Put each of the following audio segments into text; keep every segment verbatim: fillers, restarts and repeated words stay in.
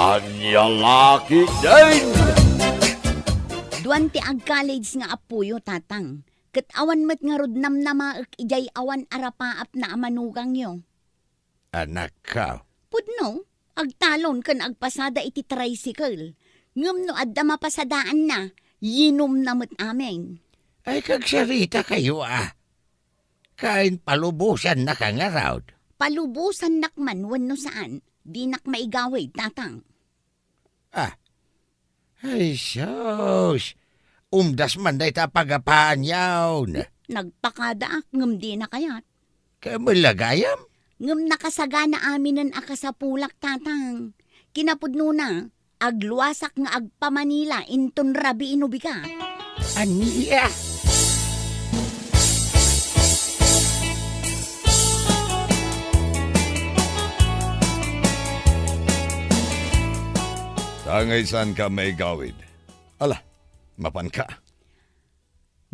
Ania la ketdin? Duan ti ag-college nga appoyo, Tatang. Ket awan met ngarud namnamaek idiay awan arapaapna a manugangyo. Anakko. Pudno, agtalon ken agpasada iti tricycle. Ngem no adda mapasadaanna, yinumna met amin. Ay, kagsaritakayo, a. Kain palubosannak ngarud. Palubosannak man wenno saan, dinak maigawid, Tatang. Ah. Ay, sus! Umdas man dayta a pagapaanyon. Nagpakadaak ngem dina kayat. Kaya malagayam? Ngem nakasagana aminen a kasapulak, Tatang. Kinapudnona, agluasak nga agpa-Manila inton rabii no bigat. Ania? Tangay saanka maigawid. Ala, mapanka.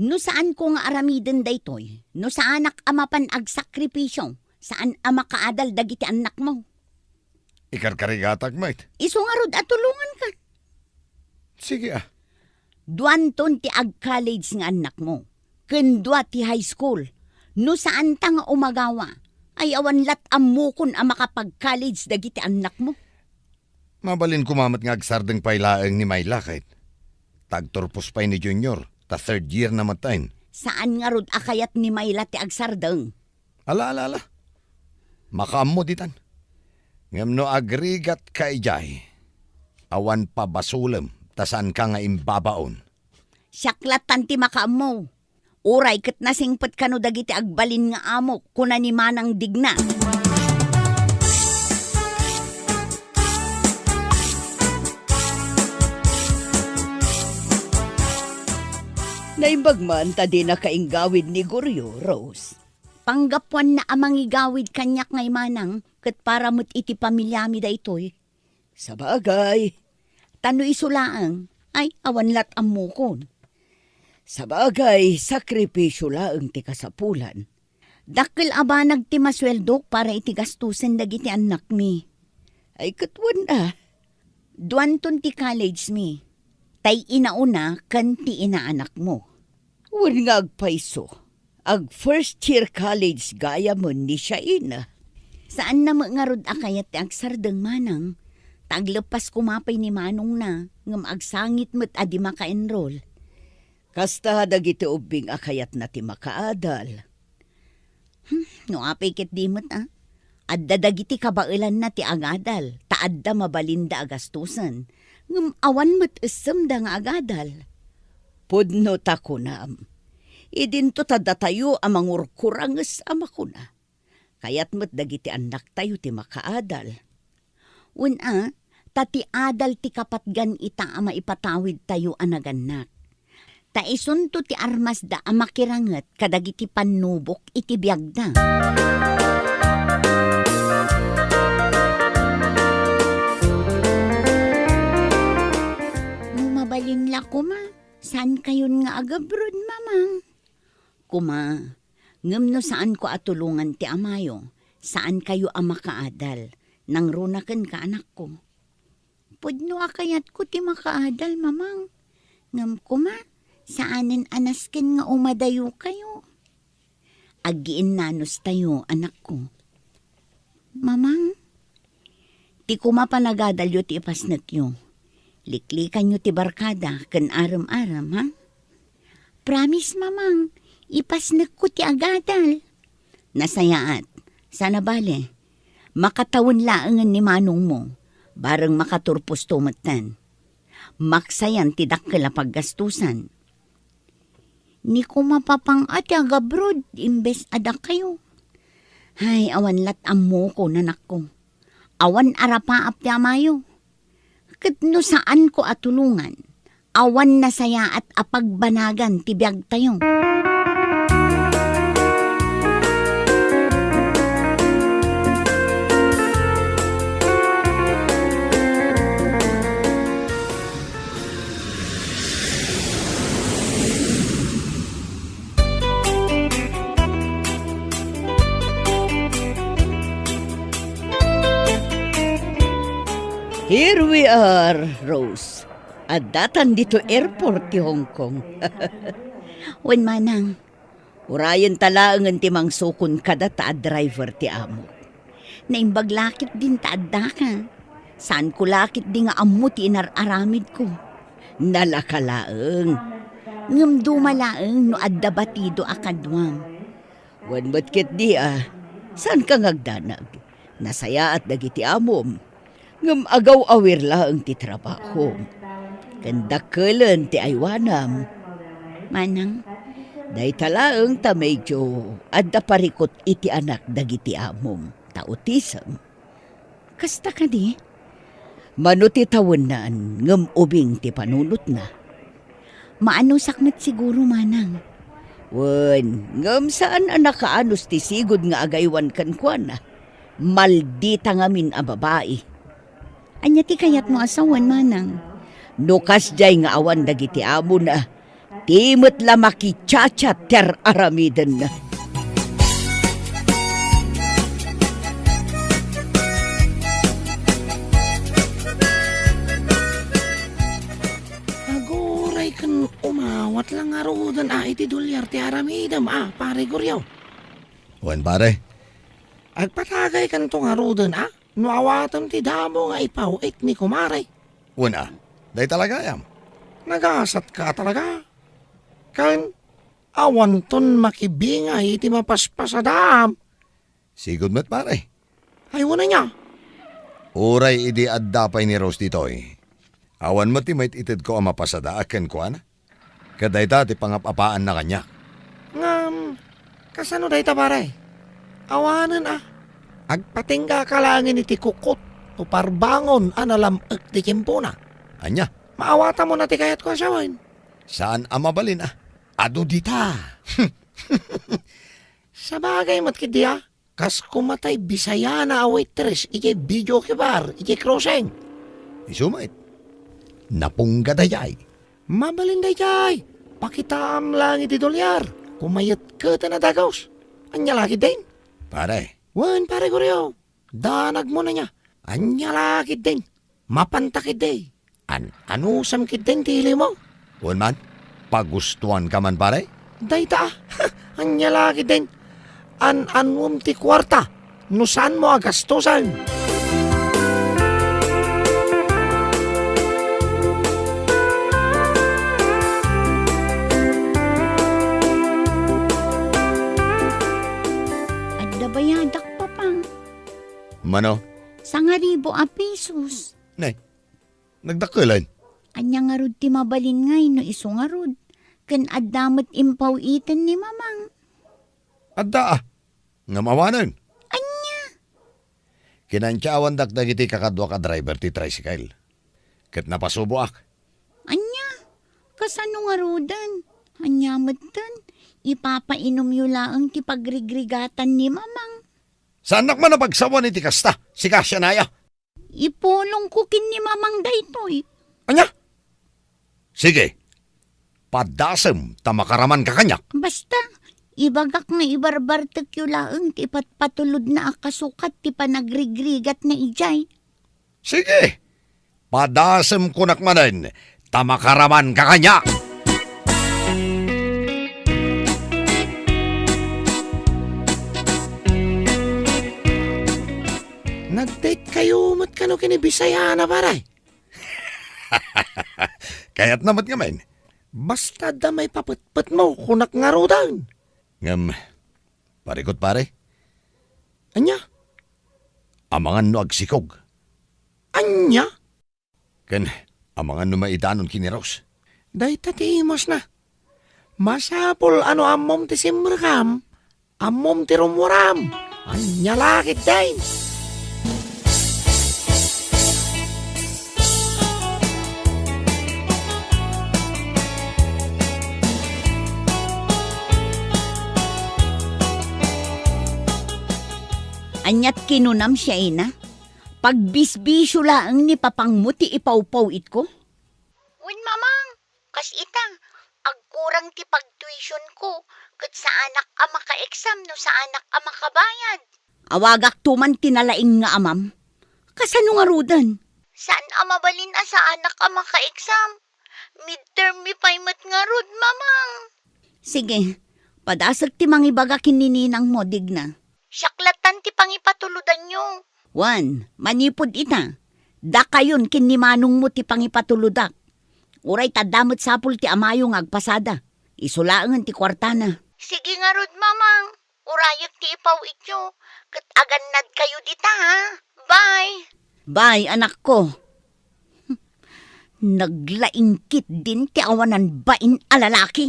No saanko nga aramiden daytoy, no saanak a mapan agsakripisio, saan a makaadal dagiti annakmo. Ikarkarigatak met. Isu ngarud a tulonganka. Sige, a. Duanton ti ag-college nga annakmo, ken dua ti high school. No saanta nga umagawa, ay awan lat ammokon a makapag-college dagiti annakmo. Mabalin koma met nga agsardeng pay laeng ni Myla ket ta agturpos pay ni Junior, ta third year na met. Saan ngarud a kayat ni Myla ti agsardeng? Ala, ala, ala. Makaammo ditan. Ngem no agrigatka idiay, awan pabasolem ta saanka nga imbabaon. Siak lattan ti makaammo. Uray ket nasingpet kano dagiti agbalin nga amok, kuna ni Manang Digna. Naimbag man ta dina kainggawid ni Goryo, Rose. Panggapuanna a mangigawid kaniak ngay manang ket para met iti pamiliami daytoy. Sabagay. Ta no isu laeng, ay, awan lat ammokon. Sabagay, sakripisio laeng ti kasapulan. Dakkel a banag ti masueldok para iti gastusen dagiti annakmi. Ay, ket wen a. Duanton ti college mi. Tay inauna ken ti inaanakmo. Wen nga agpayso, ag-first year college gayamen ni Shaina. Saanna met ngarud a kayat ti agsardeng manang, ta agleppas koma pay ni manongna, ngem agsangit met a di maka-enroll. Kasta dagiti ubbing a kayatna ti makaadal. Hmm, no apay ket di met, a? Adda dagiti kabaelanna ti agadal, ta adda mabalinda a gastusen. Ngem awan met essemda nga agadal. Pudno ta kunam, idinto ta datayo a mangurkuranges a makuna, kayat met dagiti annaktayo ti makaadal. Wen a, ta ti adal ti kapatgan ita a maipatawidtayo a nagannak. Ta isunto ti armasda a makiranget kadagiti pannubok iti biagda. No mabalin la koma, saankayon nga agabroad, Mamang? Koma, ngem no saanko a tulongan ti amayo, saankayo a makaadal. Nangruna kenka, anakko. Pudno a kayatko ti makaadal, Mamang. Ngem koma, saanen a nasken nga umadayokayo. Aggiinnanustayo, anakko. Mamang, ti koma panagadalyo ti ipasnekyo. Liklikanyo ti barkada ken arem-arem, ha? Promise, Mamang, ipasnekko ti agadal. Nasayaat, sana bale, makatawen laengen ni manongmo, bareng makaturposto metten. Maksayan ti dakkel a paggastusan. Ni koma, Papang, a ti agabroad imbes a dakayo. Hay, awan lat ammokon, anakko. Awan arapaap ti amayo. Ket no saanko a tulongan, awan nasayaat a pagbanagan ti biagtayo. Here we are, Rose. Addatan ditoy airport ti Hong Kong. Wen, manang. Urayenta laengen ti mangsukon kadata a driver ti amok. Naimbag la ketdin ta addaka. Saanko la ketdi nga ammo ti inar-aramidko. Nalaka laeng. Ngem duma laeng no adda batido a kaduam. Wen met ketdi a, saanka nga agdanag? Nasayaat dagiti amom. Ngem agaw-awir laeng ti trabahom. Ken dakkelen ti aywanam. Manang, dayta laeng ta medyo adda parikut iti anak dagiti amom ta autism. Kasta kadi? Mano ti tawennan ngem ubing ti panunotna. Maanusak met siguro, manang. Wen, ngem saan a nakaanus ti sigud nga agaywan kenkuana. Maldita ngamin a babai. Ania ti kayatmo a sawen, manang? No kasdiay nga awan dagiti amona, ti met la makichat-chat ti ar-aramidenna. Aguray ken umawat la ngaruden a iti dolyar ti aramidem a, Pare Goryo. Wen, pare. Agpatagaykanto ngaruden a, no awatem ti damo nga ipaw-it ni kumare. Wen a, dayta la gayam. Nagasatka a talaga. Ken awanton makibingay iti mapaspasadaam. Sigud met, pare. Ay, wen ania? Uray idi adda pay ni Rose ditoy, awan met ti mait-itedko a mapasadaak kenkuana. Ket dayta ti pangap-apaanna kaniak. Ngem, kasano dayta, pare? Awanen a. Agpatinggaka laengen iti kukot o parbangon a nalam-ek ti tiempona. Ania? Maawatamon a ti kayatko a sawen. Saan a mabalin a. Adu dita. Sabagay met ketdi a. Kas kumatay Bisayana a waitress idiay videoke bar, idiay crossing. Isu met. Napungga daydiay. Mabalin daydiay. Pakitaam laeng iti dolyar. Kumayetketen a dagus. Ania la ketdin? Pare. Wen, Pare Goryo. Danagmo ania. Ania la ketdin? Mapanta ketdi. An-anusem ketdin ti ilimo? Wen man, pagustuanka man, pare? Dayta a. Ania la ketdin? An-anuem ti kuarta no saanmo a gastusen. Adda bayadak, Papa. Mano? Sangaribu a pesos. Nay, nagdakkelen. Ania ngarud ti mabalin ngay no isu ngarud? Ken adda met impaw-iten ni Mamang. Adda a. Ngem awanen. Ania? Kinantiawandak dagiti kakaduak a driver ti tricycle. Ket napasuboak. Ania? Kasano ngaruden? Ania metten? Ipapainomyo laeng ti pagrigrigatan ni Mamang. Saannak man a pagsawan iti kasta, sika sianaya. Ipulongko ken ni Mamang daytoy. Ania? Sige. Padasem ta makaramanka kaniak. Basta, ibagak nga ibarbartekyo laeng ti ipatpatulodna a kasukat ti panagrigrigatna idiay. Sige. Padasem kunak manen ta makaramanka kaniak. Nag-date kayo met kano ken ni Bisayana, pare? Kayatna met ngamin. Basta adda maipapetpetmo, kunak ngaruden. Ngem, parikut, pare. Ania? Amangan no agsikog. Ania? Ken amangan no maidanon ken ni Rose. Dayta ti imusna. Masapul a no ammom ti simrekam, ammom ti rummuram. Ania la ketdin? Aniat kinunam, Shaina? Pagbisbisio laeng ni papangmo ti ipawpaw-itko? Wen, Mamang, kas ita, agkurang ti pagtuitionko, ket saanak a maka-exam no saanak a makabayad. Awagakto man ti nalaing nga amam. Kasano ngaruden? Saan a mabalin a saanak a maka-exam? Midterm mi pay met ngarud, Mamang. Sige, padasek ti mangibaga ken ni ninangmo, Digna. Siak lattan ti pangipatulodanyo. Wen, manipud ita, dakayon ken ni manongmo ti pangipatulodak. Uray ta adda met sapul ti amayo nga agpasada. Isu laengen ti kuartana. Sige ngarud, Mamang. Urayek ti ipaw-ityo, ket agannadkayo dita, ha? Bye! Bye, anakko. Naglaing ketdin ti awanan bain a lalaki.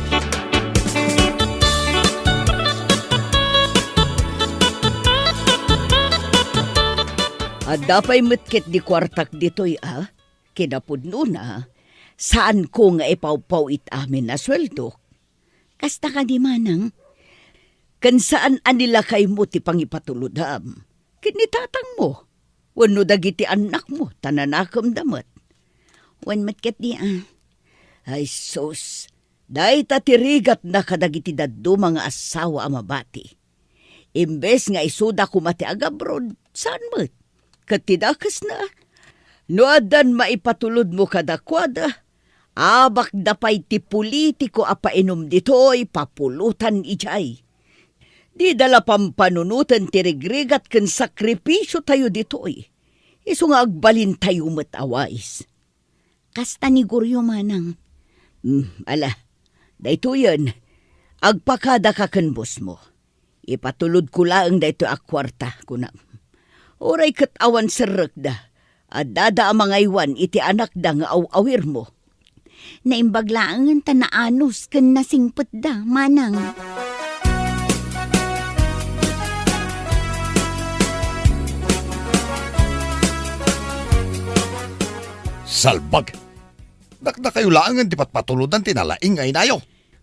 Adda pay met ketdi kuartak ditoy, a? Kinapudnona, saanko nga ipawpaw-it amin a sueldok. Kasta kadi, Manang? Ken saan a ni lakaymo ti pangipatulodam ken ni tatangmo wenno dagiti annakmo ta nanakemda met. Wen met ketdi, a. Ay sus, dayta ti rigatna kadagiti dadduma nga asawa a mabati. Imbes nga isuda koma ti agabroad, saan met? Ket ti dakesna, no addan maipatulodmo kadakuada, abakda pay ti politiko a painom ditoy, papulotan idiay. Dida la pampanunoten ti rigrigat ken sakripisiotayo ditoy, isu nga agbalintayo met a wais. Kasta ni Goryo, Manang. Hmm, ala, daytoyen, agpakadaka ken bosmo. Ipatulodko laeng daytoy a kuarta, kunam. Uray ket awan serrekda, addada a mangaywan iti anakda nga aw-awirmo. Naimbag laengen ta naanus ken nasingpetda, Manang. Salbag! Dakdakayo laengen ti patpatulodan ti nalaing nga inayo.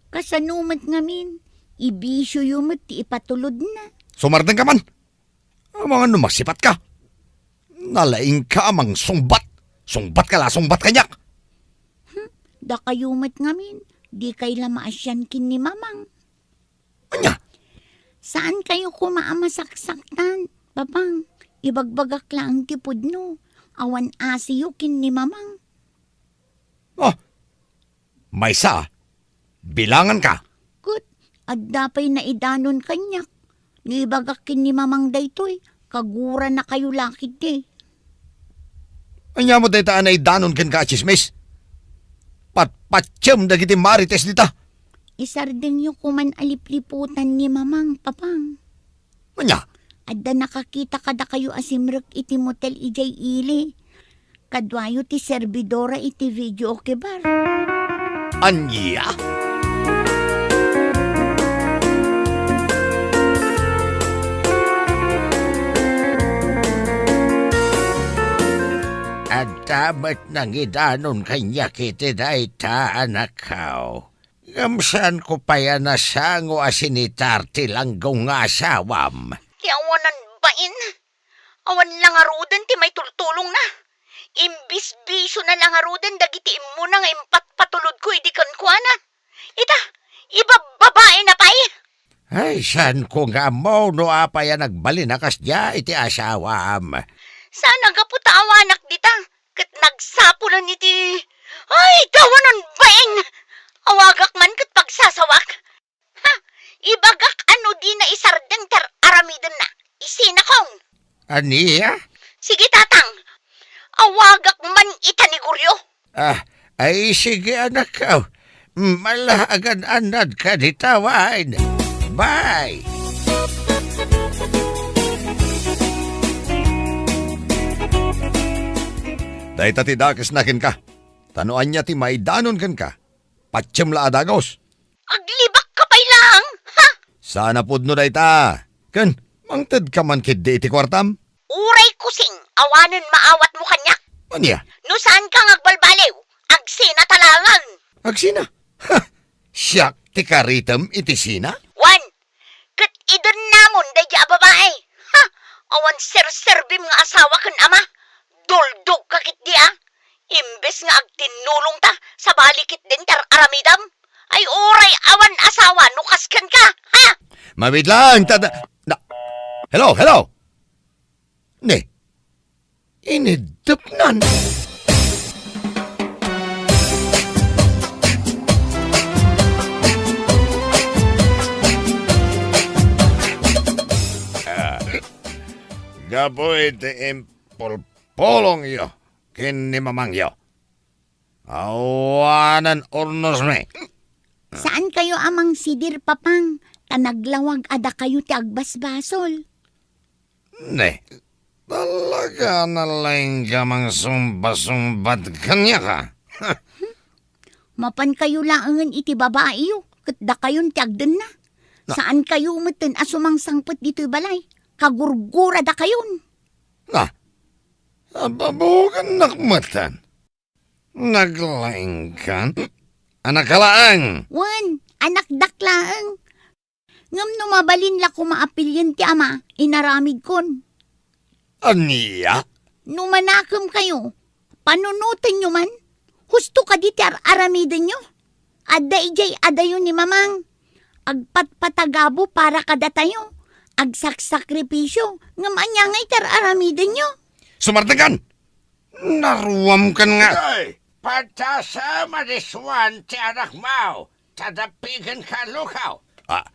Kasano met ngamin? Ibisioyo met ti ipatulodna. Sumardengka man! Amangan no masipatka. Nalaingka a mangsungbat. Sungbatka la a sungbat kaniak. Hmm, dakayo met ngamin, dikay la maasian ken ni Mamang. Ania? Saankayo koma a masaksaktan, Papang. Ibagbagak laeng ti pudno. Awan asiyo ken ni Mamang. Ah, maysa, bilanganka. Ket, adda pay naidanon kaniak. No ibagak ken ni Mamang daytoy, kaguranakayo la ketdi. Ania met dayta a naidanon kenka a tsismis? Patpatiem dagiti marites dita. Isardengyo koman a lipliputan ni Mamang, Papang. Ania? Adda nakakita kadakayo a simrek iti motel idiay ili. Kaduayo ti serbidora iti videoke bar. Ania? Adda met nangidanon kaniak iti dayta, anakko. Ngem saanko pay a nasango a sinitar ti langgong nga asawam. Ti awanan bain. Awan la ngaruden ti maitultulongna. Imbisbisiona la ngaruden dagiti immuna nga impatpatulodko idi kenkuana. Ita, ibabbabaina pay. Ay, saanko nga ammo no apay a nagbalin a kasdiay ti asawam. Saan a gapu ta awanak dita, ket nagsapulen iti, ay, ti awanan bain! Awagak man ket pagsasawak. Ha? Ibagak a no dina isardeng ti ar-aramidenna. Isinakon. Ania? Sige, Tatang. Awagak man ita ni Goryo. Ah, ay, sige, anakko. Mm, ala, agan-annadka dita wen. Bye! Dayta ti dakesna kenka. Ta no ania ti maidanon kenka, patiem la a dagus. Aglibakka pay laeng, ha? Saan a pudno dayta. Ken, mangtedka man ketdi iti kuartam? Uray kusing, awanen maawatmo kaniak. Ania? No saanka nga agbalbaliw, agsinata laengen. Agsina? Ha! Siak ti karitem iti sina? Wen, ket idennamon daydi a babai. Ha! Awan serserbim nga asawa ken ama. Duldogka ketdi, a. Imbes nga agtinnulongta, sabali ketdin ti ar-aramidam. Ay, uray awan asawa no kas kenka, ha? Mabiit lang, ta-, ta-, na-, hello, hello! Ne, inid tepnan. Ah, gapu iti impulpulongyo ken ni mamangyo, awanen urnosmi. Saan kayo a mangsidir, Papang, ta naglawag a dakayo ti agbasbasol. Ne, talaga a nalaingka a mangsungbat-sungbat kaniak, a. Mapan kayo laengen iti babaiyo, ket dakayon ti agdenna. Na- Saan kayo metten a sumangsangpet ditoy balay. Kagurgura dakayon. Na, ababugannak metten. Naglaingkan? Anak ka laeng? Wen, anakdak laeng. Ngem no mabalin la koma a pilien ti ama, inaramidkon. Ania? No manakem kayo, panunotenyo man. Husto kadi ti ar-aramidenyo. Adda idiay adayo ni Mamang. Agpatpatagabo para kadatayo. Agsaksakripisyo. Ngem ania ngay ti ar-aramidenyo? Sumartenkan! Naruamkan nga. Ay, padasem a disuan ti anakmo, ta dapigenka a lukaw. Ah,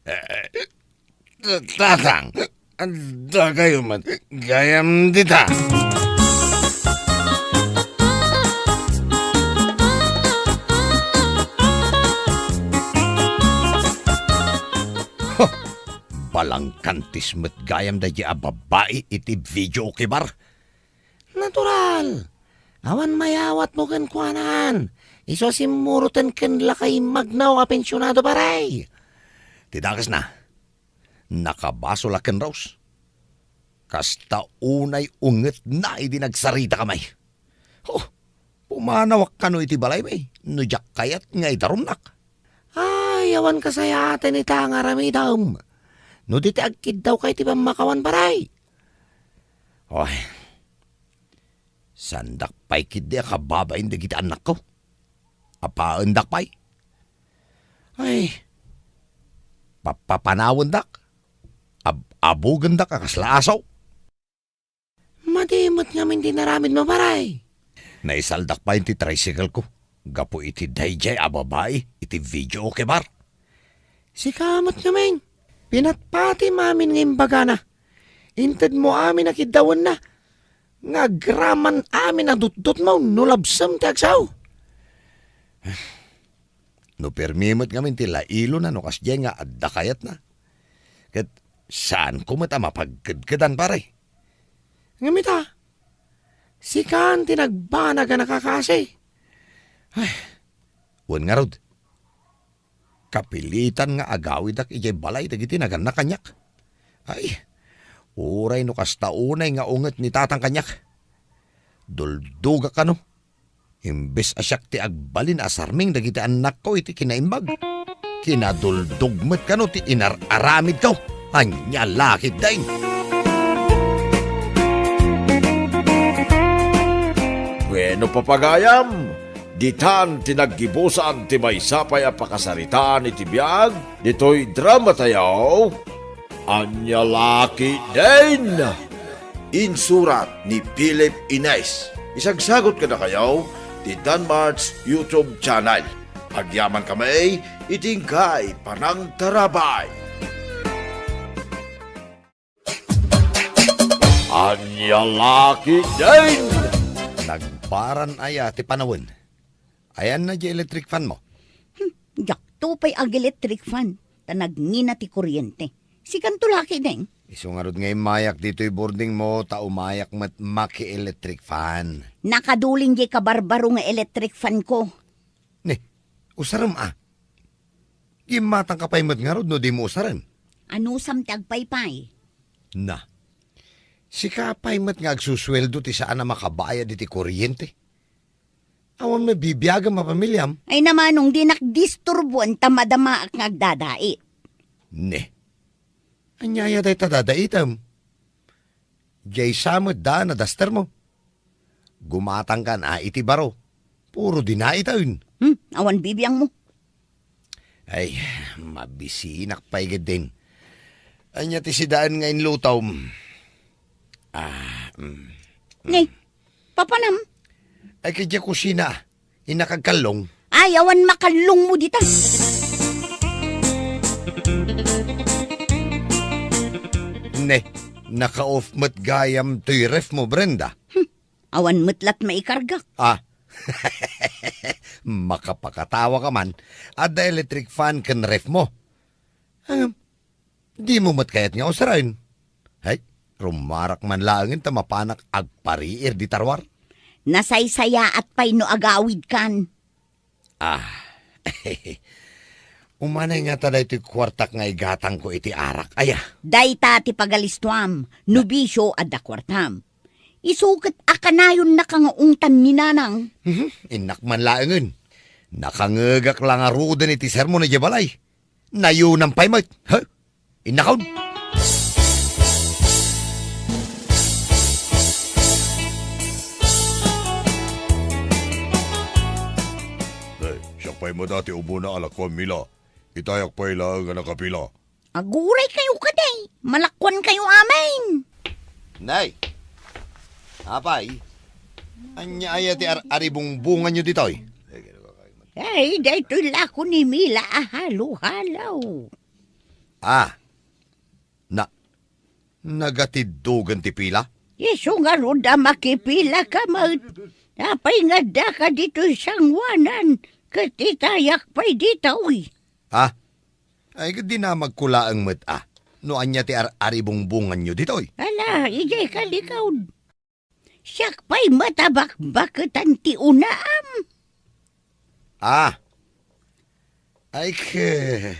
eh, eh, Tatang, adda kayo met gayam dita. Huh, balangkantis met gayam daydi a babai iti videoke bar. Natural. Awan mayawatmo kenkuana. Isu a simmuroten ken lakay Magnaw a pensionado, pare. Ti dakesna, nakabasol a ken Rose. Kasta unay ungetna idi nagsarita kamay. Oh, pumanawak kano iti balaymi, no diak kayat nga idarumnak. Ay, awan kasayaatan ita nga aramidem. No di ti agkiddawka iti pammakawan, pare. Oy, saandak pay ketdi a kababain dagiti annakko. Apaendak pay. Ay, papapanawendak. Ab-abugendak a kasla aso. Madi met ngamin ti inaramidmo, pare. Naisaldak pay ti tricycle ko gapu iti daydiay a babai iti videoke bar. Sika met ngamin, pinatpatim amin nga imbagana. Intedmo amin a kiddawenna, nga agraman amin a dutdotmo no labsem ti agsao. No permi met ngamin ti lailona no kasdiay nga adda kayatna, ket saanko met a mapagkedkedan, pare. Ngem ita, sikan ti nagbanag a nakakasi. Ay, wen ngarud, kapilitan nga agawidak idiay balay dagiti nagannak kaniak. Ay, uray no kasta unay nga unget ni tatang kaniak. Duldogak kano. Imbes a siak ti agbalin a sarming dagiti annakko iti kinaimbag, kinaduldog met kano ti inar-aramidko. Ania la ketdin? Bueno, papagayam, ditan ti naggibusan ti maysa pay a pakasaritaan iti biag ditoy dramatayo. Ania la ketdin? Insurat ni Philip Ines. Isagsagut kadakayo ti Danmart's YouTube channel. Agyaman kami iti inkay panangtarabay. Ania la ketdin? Nagparan aya ti panawen? Ayanna diay electric fan mo? Hmm, diakto pay ag-electric fan, ta nagngina ti kuryente. Sikanto la ketdin? Isu ngarud nga immayak ditoy boarding mo, ta umayak met maki-electric fan. Nakadulin diay kabarbaro nga electric fan ko. Ne, usarem a. Gimmatangka pay met ngarud no dimo usaren. Anusam ti agpaypay? Na, sika pay met nga agsusueldo ti saan a makabayad iti kuryente. Awan met bibiagem a pamiliam. Ay namanong, dinak disturboen ta madamaak nga agdadait. Ne. Ania aya dayta dadaitem? Diay sa met daan a daster mo. Gumatangkan a iti baro. Puro dinaiten. Hmm, awan bibiang mo. Ay, mabisinak pay ketdin. Ania ti sidaen nga inlutom? Ah, mm, mm. Ni, Papanam? Ay, kay diay kusina. Innak agkallong. Ay, awan makallongmo dita. Ne, naka-off met gayam toy ref mo, Brenda. Hmm, awan met lat maikargak. Ah. Makapakatawa ka man. Adda electric fan ken ref mo. Ngem, dimo met kayat nga usaren? Hay, rumarak man laengen ta mapanak agpariir di taruar. Nasaysayaat pay no agawidkan. Ah. Umanay ngata daytoy kuartak nga igatangko iti arak, aya? Dayta ti pagalistuam, no bisio adda kuartam. Isu ket a kanayonnaka nga ungtan ni Nanang. Mhm, innak man laengen. Nakangegak la ngaruden iti sermon idiay balay. Nayunam pay met. Ha? Innakon. Ay, siak pay met ti umuna a lakuam, Mila. Itayak pay laeng a nakapila. Aguray kayo kadi. Malakuan kayo amin. Nay. Apay. Ania aya ti ar-, aribungbunganyo ditoy? Ay, daytoy lako ni Mila a halo-halo. Ah. Na, nagatiddogan ti pila? Isu ngarud a makipila ka met. Apay nga addaka ditoy sangoanan, ket itayak pay ditoy. Ah? Ay, ket dinamagko laeng met, ah. No ania ti ar-, aribungbunganyo ditoy? Ala, idiay kalikawd. Siak pay met a bakbaketan ti unaam. Ah. Ay, ke-,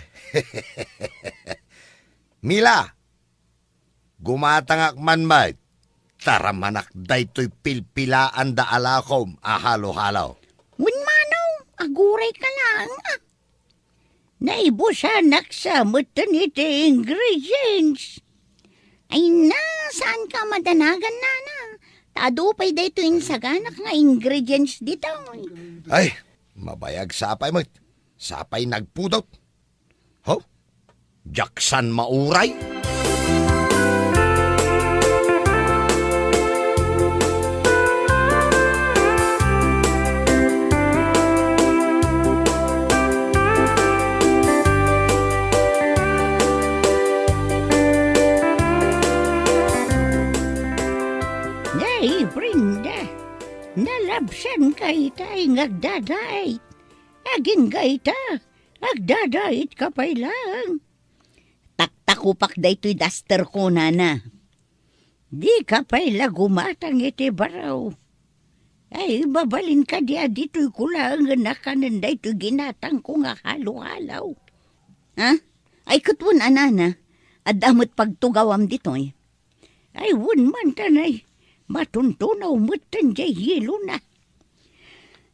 Mila, gumatangak man met. Taramanak daytoy pilpilaanda a lakom a halo-halo. Wen, Manong, aguray ka laeng, ah. Naibusanak sa metten iti ingredients. Ay na, saan ka madanagan, nana? Ta adu pay daytoy insaganak nga ingredients ditoy. Ay, mabayag sapay met. Sapay nagpudot. Ho? Diak san mauray? Nay, Brenda, nalabsanka itay nga agdadait. Agingga ita, agdadaitka pay laeng. Taktakupak daytoy daster ko, nana. Dika pay la gumatang iti baro. Ay, mabalin kadi a ditoy ko laengen a kanen daytoy ginatangko nga halo-halo. Ha? Ay, ket wen a, nana, adda met pagtugawam ditoy. Ay, wen man, tanay, matuntunaw metten diay yelona.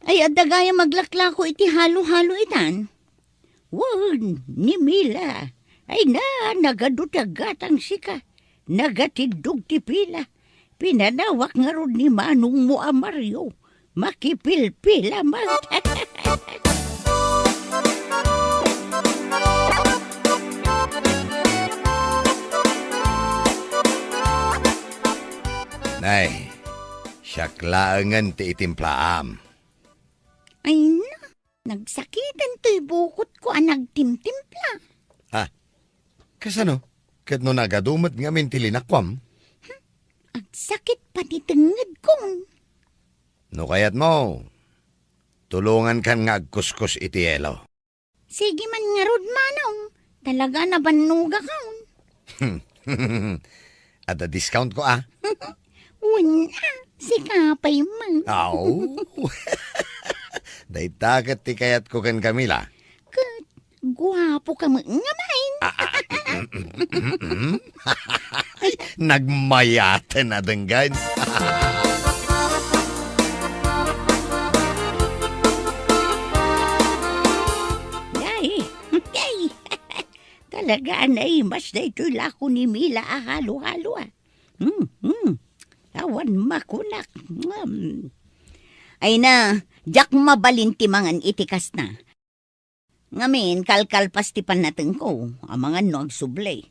Ay, adda gayam aglaklako iti halo-halo itan? Wen, ni Mila. Ay na, nagadu ti aggatang sika. Nagatiddog ti pila. Pinanawak ngarud ni manongmo a Mario. Makipilpila met. Nay, siak laengen ti itimplaam. Ay na, nagsakiten toy bukotko a nagtimtimpla. Ah, kasano? Ket no nagadu met ngamin ti linakuam? Hmm, agsakit pay ti tengngedkon. No kayatmo, tulongankan nga agkuskos iti yelo. Sige man ngarud, manong. Talaga nabannogakon. Adda discount ko, ah. Wen, ah, sika pay man. Aw. Dayta ket ti kayatko ken Camila. Ket guapo ka met nga main. Ah, ah, mm, mm, mm, mm. Ay, nagmayaten a denggen. Ay, ay. Talaga a naimas daytoy lako ni Mila a halo-halo, ah. Hmm, hmm. Awan makunak. Hmm. Ay na, diak mabalin ti mangan iti kasta. Ngamin, kalkalpas ti pannatengko, amangan no agsubli.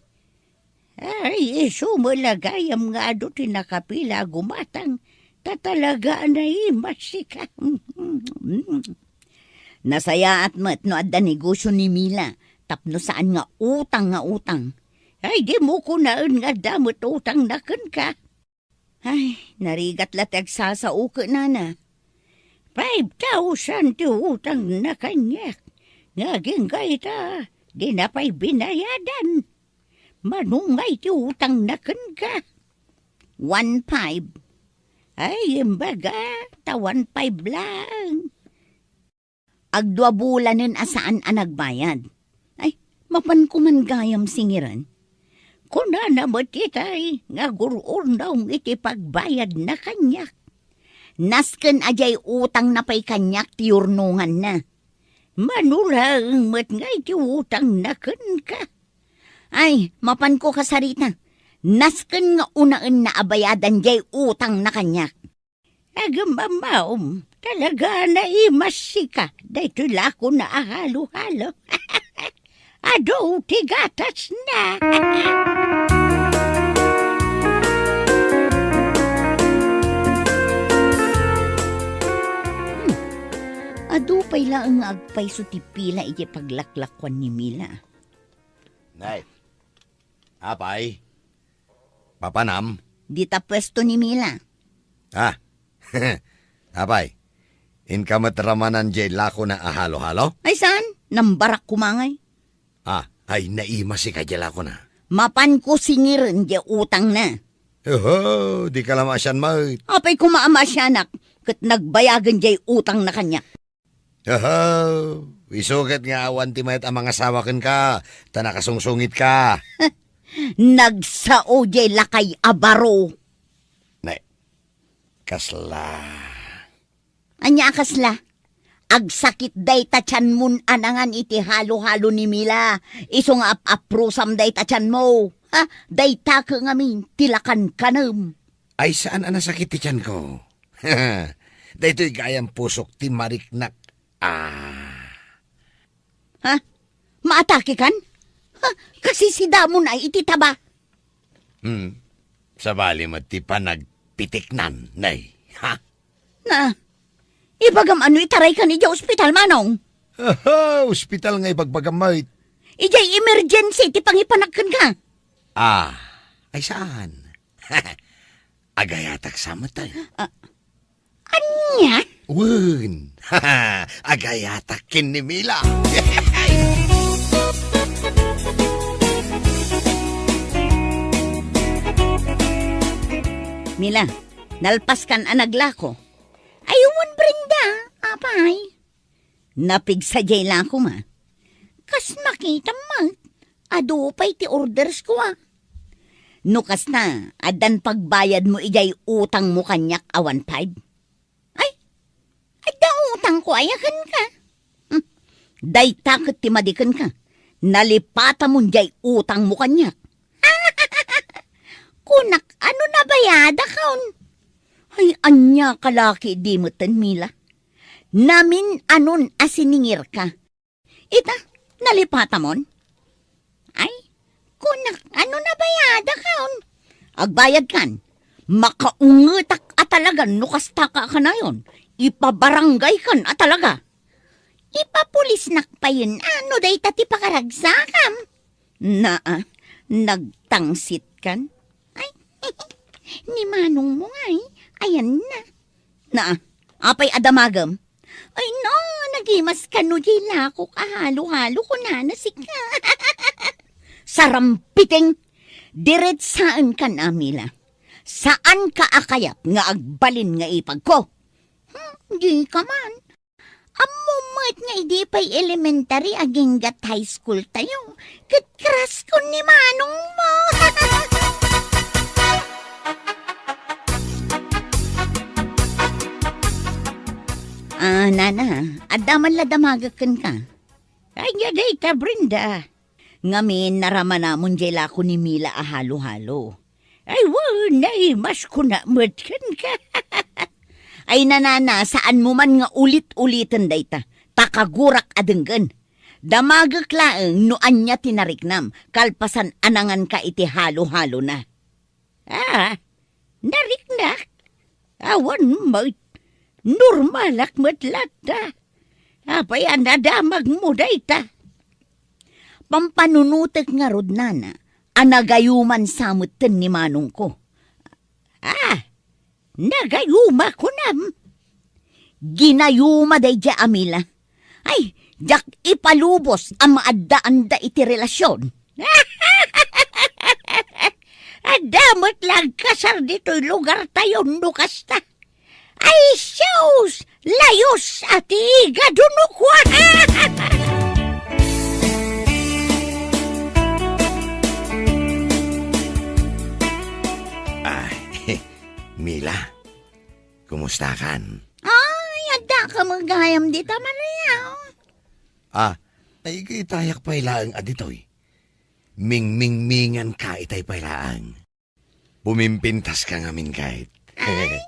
Ay, isu met la gayam nga adu ti nakapila a gumatang, Ta talaga a naimas sika. Nasayaat met no adda negosio ni Mila tapno saan nga utang nga utang. Ay, dimo kunaen nga adda met utangna kenka. Ay, narigat la ti agsasao kenana. Five thousand ti utangna kaniak. Nga agingga ita, dina pay binayadan. Mano ngay ti utangna kenka? One five. Ay, imbaga, ta one five lang. Agdua bulanen a saan a nagbayad. Ay, mapanko man gayam singiren. Kunana met itay nga agur-urnaw iti pagbayadna kaniak. Nasken a diay utangna pay kaniak ti yurnonganna. Mano laeng met nga iti utangna kenka. Ay, mapanko kasarita. Nasken nga unaenna a bayadan diay utangna kaniak. Agum-ammaom, talaga naimas sika daytoy lakona a halo-halo. Adu ti gatasna. Hmm. Adu pay laeng nga agpayso ti pila iti paglaklakuan ni Mila. Nay, apay, papanam? Dita puesto ni Mila. Ah, apay, inka met ramanan diay lakona a halo-halo? Ay saan, nambarak koma ngay. Ah, ay, naimas sika diay lakona. Mapanko singiren diay utangna. Oho, dika la maasian met. Apay koma a maasianak, ket nagbayagen diay utangna kaniak. Oho, isu ket nga awan ti mayat a mangasawa kenka, ta nakasungsungitka. Nagsao diay lakay a baro. Ne, kasla. Ania a kasla? Agsakit dayta tianmon a nangan iti halo-halo ni Mila. Isu nga ap-aprusam dayta tianmo. Ha? Dayta ket ngamin ti lakankanem. Ay, saan a nasakit ti tianko? Daytoy gayam pusok ti mariknak. Ah. Ha? Maatakekan? Ha? Kasisidamon ay iti taba? Hmm. Sabali met ti panagpitiknan, nay. Ha? Na, ibagam a no itaraykan idiay ospital, manong? Aha, ospital nga ibagbagam met. Idiay emergency ti pangipanak kenka. Ah, ay saan? Agayatak sa met, ay. Ah, ania? Wen. Agayatak ken ni Mila. Mila, nalpaskan a naglako. Ay, wen, Brenda, apay. Napigsa diay lakoma. Kas makitam met, adu pay ti ordersko a. No kasta, addan pagbayadmo idiay utangmo kaniak a one five? Ay, adda utangko aya kenka? Hmm, dayta ket ti madi kenka. Nalipatamon diay utangmo kaniak. Kunak, ano nabayadakon? Ay, ania kalaki di metten, Mila? Namin-anon a siningirka. Ita, nalipatamon? Ay, kunak, ano nabayadakon? Agbayadkan, makaungetak a talagan no kastaka a kanayon. Ipabarangaykan a talaga. Ipapulisnak payen a no dayta ti pakaragsakam. Naa, nagtangsitkan. Ay, ni manongmo ngay, ayanna. Naa, apay a damagem? Ay na, nagimas kano diay lakok a halo-halo, kunana sika. Sarampiting! Diretsaenkan a, Mila. Saanka a kayat nga agbalin nga ipagko? Hmm, dika man. Ammom met nga idi pay elementary agingga't high school tayo, ket crush ko ni manongmo. Ah, nana, adda man la damagek kenka. Ania dayta, Brenda? Ngamin, naramanamon diay lako ni Mila a halo-halo. Ay, wen, naimas koma met kenka. Ay, nanana, saanmo man nga ulit-uliten dayta. Ta kagurak a denggen. Damagek laeng no ania ti nariknam, kalpasan a nanganka iti halo-halona. Ah, nariknak? Awan met, normalak met latta. Apay a nadamagmo dayta? Pampanunotek ngarud, nana, a nagayuman sa metten ni manongko. Ah, nagayuma, kunam? Ginayuma daydiay a Mila. Ay, diak ipalubos a maaddaanda iti relasion. Adda met la agkasar ditoy lugartayo no kasta. Ay, sus! Layus a ti igadunok! Ay, Mila, kumustakan? Ay, adda ka met gayam dita, Maria. Ah, ay, itayak pay laeng a ditoy. Mingmingmingan ka itay pay laeng. Pumimpintas ka ngamin, kayat. Ay.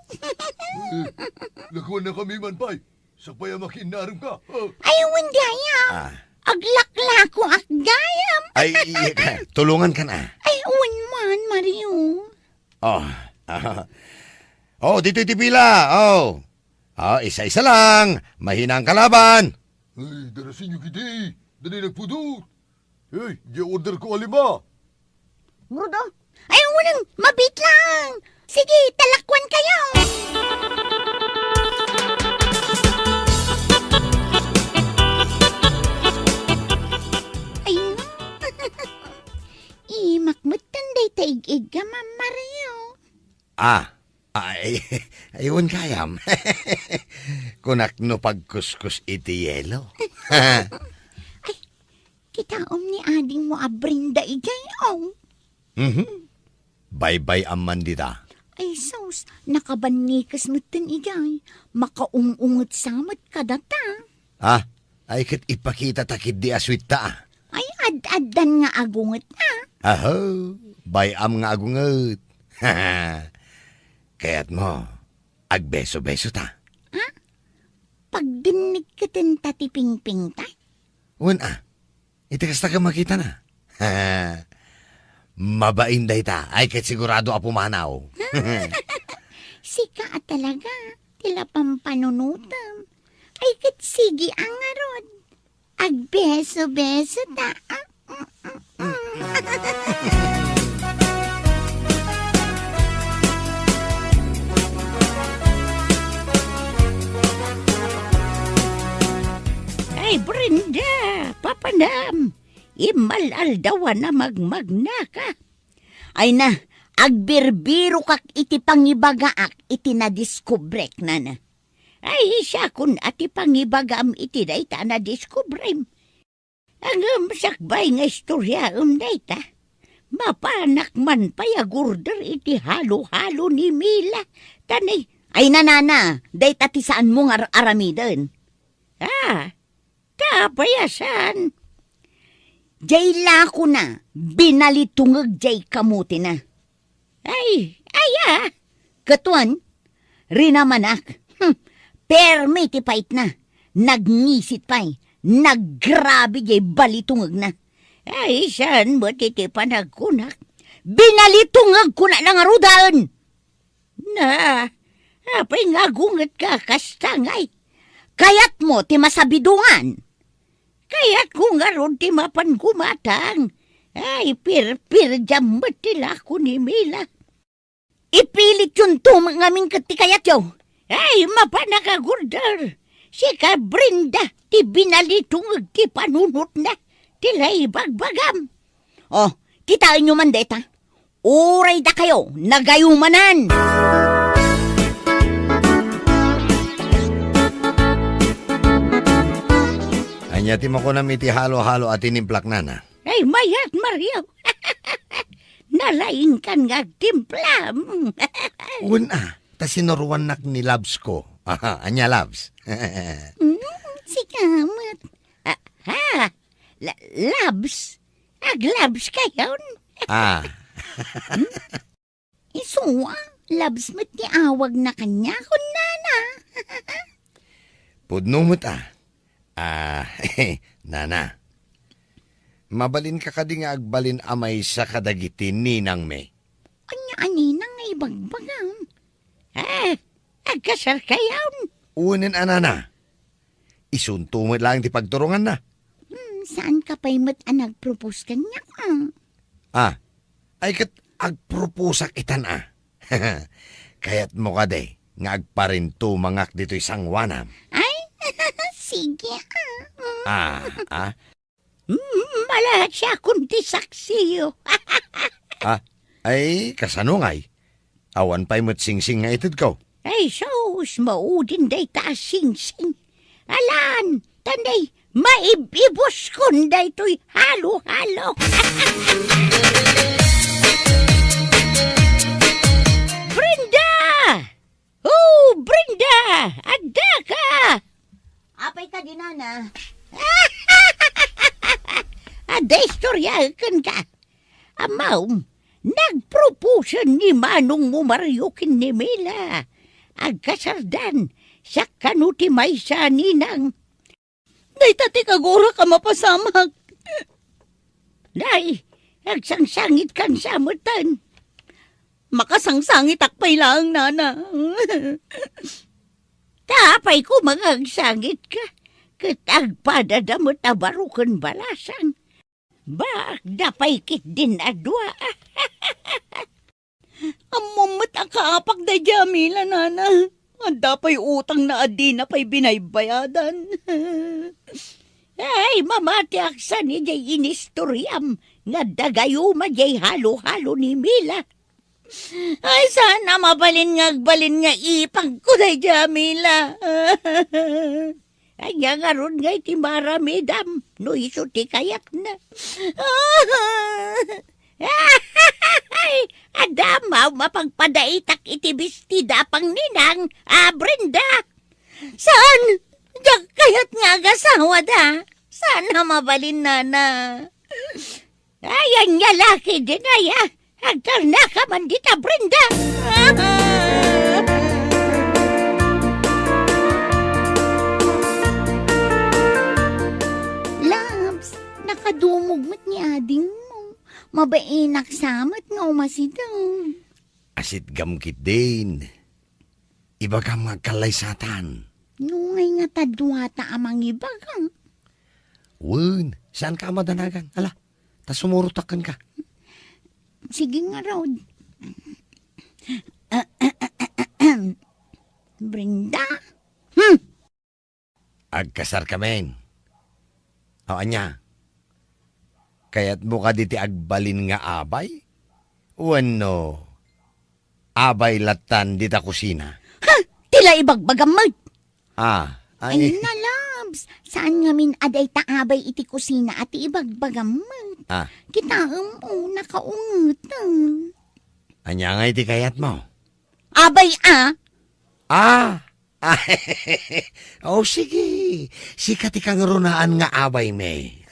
Lakuan na kami man, pay. Sakbay a makiinnarim ka. Ah. Ay, wen gayam. Ah. Aglaklakoak gayam. Ay, iya ka. Tulungan ka na. Ay, wen man, Mario. Oh, ah. Oh, dito iti pila. Oh. Ah, isa-isa lang. Mahina ang kalaban. Ay, darasinyo kidi. Dali nagpudot. Hey, di order ko a lima. Rudo? Ay, unang mabit lang. Sige, talakuan kayo. Ay, no. Imak met tan dayta ig-igga, Ma'am Mario. Ah, ay, ay, wen gayam. Kunak no pagkuskus iti yelo. Ay, kitaem ni adingmo a Brenda igay, oh. Mhm. Baybay-am man dita. Ay, sus, nakabannikes metten igay. Makaung-unget sa met kadata. Ah, ay ket ipakita ta ketdi a sweet ta, ah. Ay, ad-addan nga agunget, ah. Aho, bay-am nga agunget. Kayatmo, agbeso-beso ta. Ha? Pagdinnig keten ta ti pingpingta? Wen, ah. Iti kasta ket makitana. Mabain dayta. Ay, ket sigurado a pumanaw. Sika a talaga, ti la pampanunotem. Ay, ket sige a ngarud. Agbeso-beso ta. Ay, Brenda, papanam, immal-aldawan a magmagnaka. Ay na, agbirbirokak iti pangibagaak iti nadiskubrek, nana. Ay, isakon a ti pangibagam iti dayta a nadiskubrem. Ngem sakbay nga istoriaem dayta, mapanak man pay agurder iti halo-halo ni Mila. Ta ni, ay, nanana, dayta ti saanmo nga ar-, aramiden. Ah, ta apay a saan? Jay lakona, binalitungeg jay kamotina. Ay, aya, ket wen, rinamanak. Hmm, permi ti paitna. Nagngisit pay. Naggrabe jay balitungegna. Ay, saan met iti panagkunak? Binalitungegkona la ngaruden! Na, apay nga agungetka kasta ngay? Kayatmo ti masabidongan? Kayatko ngarud ti mapan gumatang. Ay, pirpirdiam met ti lako ni Mila. Ipilityonto met ngamin ket ti kayatyo. Ay, mapanak agurder. Sika, Brenda, ti binalitungeg ti panunotna, ti la ibagbagam. Oh, kitaenyo man dayta. Uray dakayo, nagayumanan! Ania ti makunam iti halo-halo a tinimplak, nana? Ay, mayat, Mario! Nalaingkan nga agtimplam! Wen a, ta sinuruannak ni Labs ko. Aha, ania, Labs? Hmm, sika met. Ah, ha? La-, Labs? Aglabs kayon? Ah. Hmm? Isu a, Labs met ti awagna kaniakon, nana. Pudno met a. Ah, nana. Mabalinka kadi nga agbalin a maysa kadagiti ninangmi? Ania a ninang nga ibagbagam? Ah, Agkasarkayon? Unen a nana. Isunto met laeng ti pagturonganna. Hmm, saanka pay met a nagpropose kaniak, ah? Ah, ay ket agproposak itan, ah. Kayatmo kadi nga agparintumangak ditoy sangoanam? Ay, sige, ah. Ah, ah. Mm, malasiakon ti saksiyo. Ah, ay, kasano ngay? Awan pay met singsing nga itedko. Ay, sus, maudin dayta a singsing. Alan, tanay, maib-ibuskon daytoy halo-halo. Brenda! Oh, Brenda! Addaka! Apay kadi, nana? Adda istorya kenka. Ammom, nagproposen ni manongmo Mario ken ni Mila. Agkasardan, siak kano ti maysa, ninang. Dayta ti kagurak a mapasamak. Nay, agsangsangitka sa metten. Makasangsangitak pay laeng, nana. Ta apay koma nga agsangitka, ket agpadada met a baro ken balasang. Baakda pay ketdin a dua. Ammom met a kaapak daydiay a Mila, nana. Adda pay utangna a dina pay binaybayadan. Ay, mamatiak sa ni diay inistoriam nga adda gayuma diay halo-halo ni Mila. Ay, saan a mabalin nga agbalin nga ipagko daydiay a Mila. Ania ngarud ngay ti maaramidam no isu ti kayatna? Adda a mapagpadaitak iti bestida a pangninang a Brenda. Saan? Diak kayat nga agasawada. Saan a mabalin, nana? Ay, ania la ketdin aya? Agtalnaka man dita, Brenda! Labs, nakadumog met ni adingmo. Mabainak sa met nga umasideg. Asitgam ketdin. Ibagam nga agkallaysatan. No ngay nga ta duata a mangibaga. Wen, saanka a madanagan? Ala, ta sumurotak kenka. Sige ngarud. Brenda? Hmm. Agkasarkamin. O, ania? Kayatmo kadi ti agbalin nga abay? Wenno, abay lattan dita kusina? Ha! Ti la ibagbagam met! Ah, ay. Ay, na, Labs. Saan ngamin a dayta abay iti kusina a ti ibagbagam met? Ah. Kitaem, o, nakaungeten. Ania ngay ti kayatmo? Abay, ah! Ah! Ah, o, sige. Sika ti kangrunaan nga abay, May.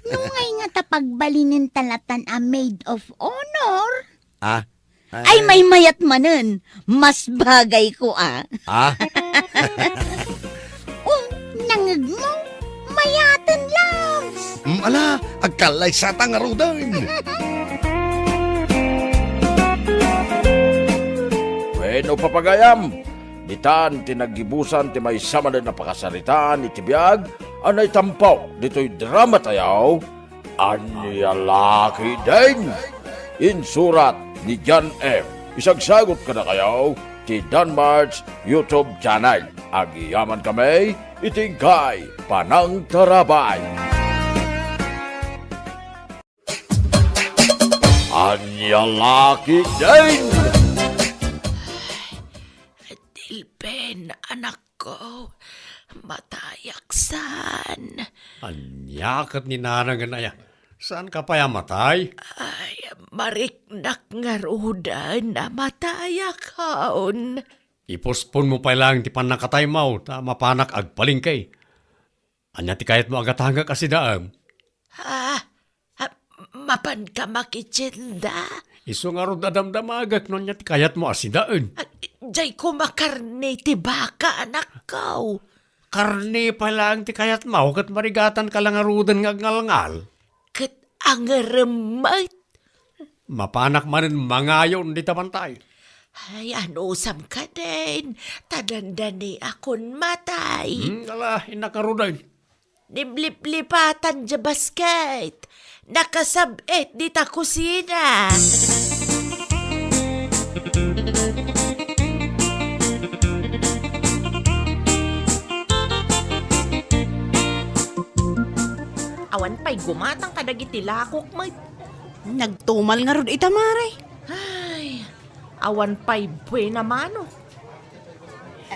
No ngay nga ta pagbalinen ta lattan a maid of honor? Ah? Ay, maymayat manen. Mas bagay ko, ah. Ah? O, nangegmo? Mayaten, Labs! Mm, ala, agkallaysata ngaruden. Wenno, papagayam, ditan ti naggibusan ti maysa manen a pakasaritaan iti biag a naitampo ditoy drama tayo, Ania la ketdin? Insurat ni John M. Isagsagut kadakayo ti Danmart's YouTube channel. Agyamankami iti inkay panangtarabay. Ania la ketdin? Dilben, anakko, matayak san. Ania ket ni nanangen aya? Saanka pay a matay? Ay, mariknak ngaruden a matayakon. Iposponmo pay laeng ti pannakataymo ta mapanak agpalengke. Ania ti kayatmo a gatangek a sidaem? Ah, ah, mapanka makitienda? Isu ngarud a damdamagek no ania ti kayatmo a sidaen. Ah, diay koma karne ti baka, anakko. Karne pay laeng ti kayatmo ket marigatanka la ngaruden nga agngalngal. Ket angerem met. Mapanak manen mangayon dita bantay. Ay, anusam kadin, ta dandani akon matay. Hmm, ala, innak ngaruden. Dimliplipatan diay basket. Nakasab-it dita kusina. Awan pay gumatang kadagiti lakok met. Nagtumal ngarud ita, mare. Ay, awan pay buena mano.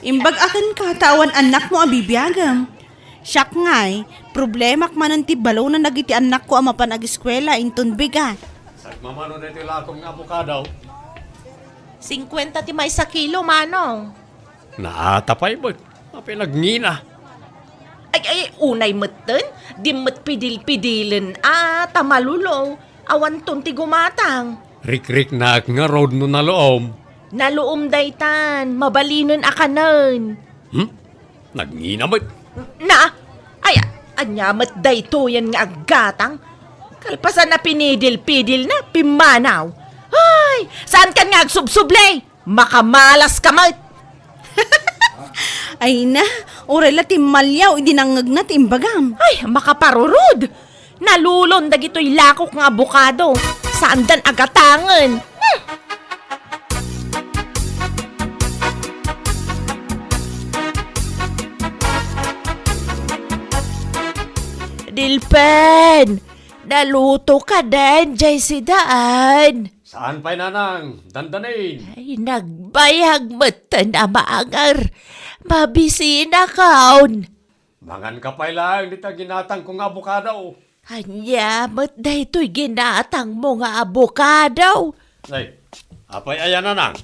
Imbag-ak kenka ta awan annakmo a bibiagem. Siak ngay, problemak manen ti balonen dagiti annakko a mapan ageskuela inton bigat. Sagmamano daytoy lakok nga abokado? Singkuenta ti maysa kilo, manong. Naata pay met. Apay nagngina? Ay, ay, unay metten, di met pidil-pidilen a ta malulo, awanton ti gumatang. Rikriknak ngarud no naluom. Naluom daytan, mabalinen a kanen. Hmm? Nagngina met. Na, ay, ania met daytoyen nga aggatang? Kalpasan a pinidil-pidil na, pimmanaw. Ay, saan kan nga agsubsubli? Makamalas ka met! Ay na, uray la timmaliaw idi nangngegna ti imbagam. Ay, makaparurod! Nalulon dagitoy lakok nga abokado. Saandan a gatangen. Hmm. Dilpen! Naluto ka den, jay sidaan. Saan pay, nanang? Dandanin. Ay, nagbayag metten a maanger. Mabisinakon. Mangan ka pay laeng dita ginatangko nga abokado. Ania met daytoy ginatangmo nga abokado? Ay, apay aya, nanang?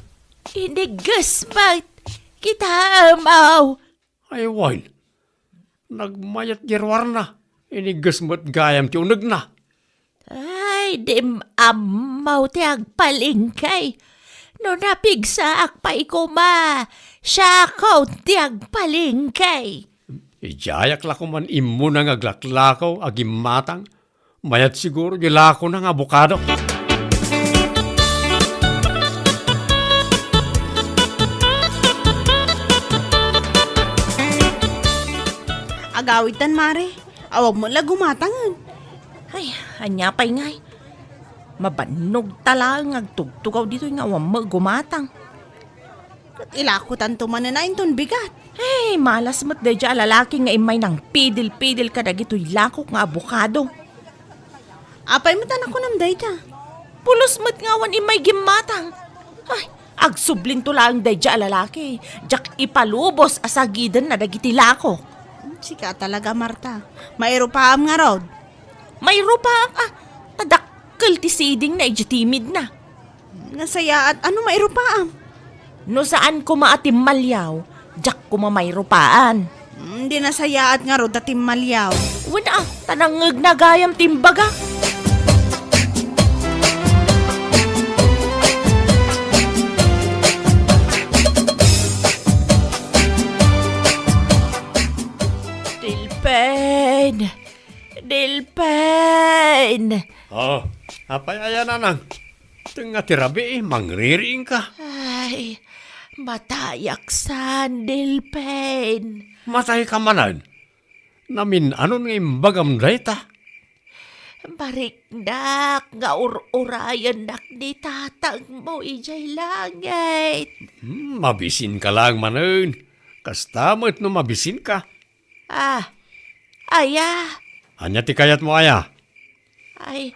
Inigges met. Kitaem, aw. Ay, wen. Nagmayat diay ruarna. Inigges met gayam ti unegna. Ay, dim ammo ti agpalengke. No napigsaak pay koma, siakon ti agpalengke. Idiayak la koman immuna nga aglaklakaw a gimmatang. Mayat siguro di lakona nga abokado. Agawidtan, mare. Awan met la gumatangen. Ay, ania pay ngay? Mabannog ta laeng nga agtugtugaw ditoy nga awan met gumatang. Ket ilakotanto manen a inton bigat. Ay, malas met daydiay a lalaki nga immay nangpidil-pidil kadagitoy lakok nga abokado. Apay met a nakunam dayta? Pulos met nga awan immay gimmatang. Ay, agsublinto laeng daydiay a lalaki. Diak ipalubos a sagidenna dagiti lakok. Sika talaga, Marta. Mairupaam ngarud. Mairupaak, a, ta dakkel ti sidingna idiay timidna. Nasayaat a no mairupaam. No saan koma a timmaliaw, diak koma mairupaan. Mm, di nasayaat ngarud a timmaliaw. Wen a, ta nangngegna gayam ti imbagak. Dilpen! Dilpen! Oh, apay aya, nanang? Tengnga ti rabii, mangririingka. Ay, matayak saan, Dilpen. Matayka manen? Namin-anon nga imbagam dayta? Mariknak nga ur-urayennak ni tatangmo idiay langit. Hmm, mabisinka laeng manen. Kasta met no mabisinka. Ah, aya? Ania ti kayatmo, aya? Ay,